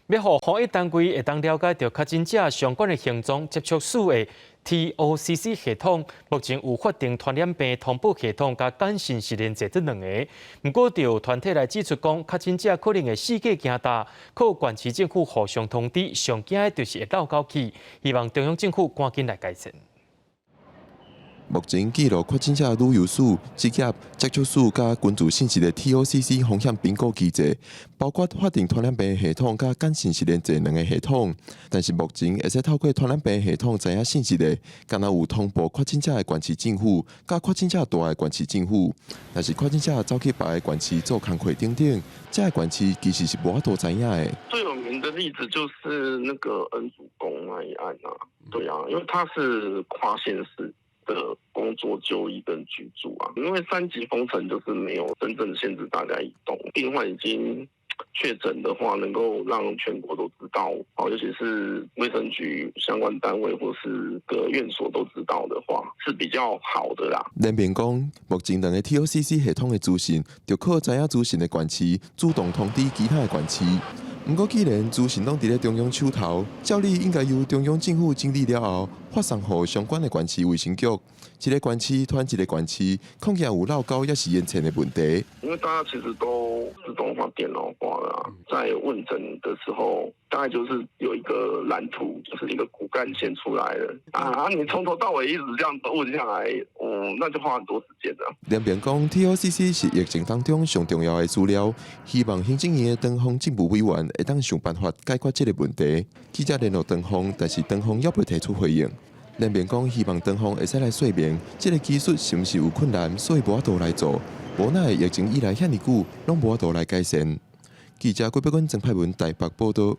欲予防疫單位會當了解著確診者相關的行蹤、接觸史的 TOCC 系統，目前有法定傳染病通報系統佮簡訊實聯制這兩个。毋過，有團體來指出講，確診者可能會四界行踏，靠縣市政府互相通知，上驚的就是會漏勾去。希望中央政府趕緊來改善。目前記錄確診者旅遊史、職業、接觸史佮根據信息的 TOCC 風險評估機制，包括法定傳染病系統佮簡訊實聯制兩个系統。但是目前會使透過傳染病系統知影信息的，敢若有通報確診者的縣市政府，佮確診者蹛的縣市政府。若是確診者走去別个縣市做工課等等，這个縣市其實是無法度知影的。最有名的例子就是那個恩主公那一案啊，對啊，因為他是跨縣市的工作、就醫跟居住啊，因為三級封城就是沒有真正限制大家移動，病患已經確診的話，能夠讓全國都知道，尤其是衛生局相關單位或是各院所都知道的話，是比較好的啦。聯名講，目前兩个 TOCC 系統的資訊，就靠知影資訊的縣市主動通知其他的縣市。毋過，既然資訊攏佇咧中央手頭，照理應該由中央政府整理了後，發送予相關的縣市衛生局。一个縣市傳一个縣市，恐驚有漏勾抑是延遲的問題。因為大家其實都自動化、電腦化了，在問診的時候，大概就是有一個藍圖，就是一個骨幹線出來了啊！你從頭到尾一直這樣子問下來，哦，那就花很多時間了。聯名講，TOCC 是疫情當中上重要的資料，希望行政院的唐鳳政務委員會當想辦法解決這个問題。記者聯絡唐鳳，但是唐鳳猶未提出回應。聯名講，希望唐鳳會使來說明，這个技術是毋是有困難，所以無法度來做。無奈疫情以來遐爾久，攏無法度來改善。記者郭碧君、曾派文台北報道。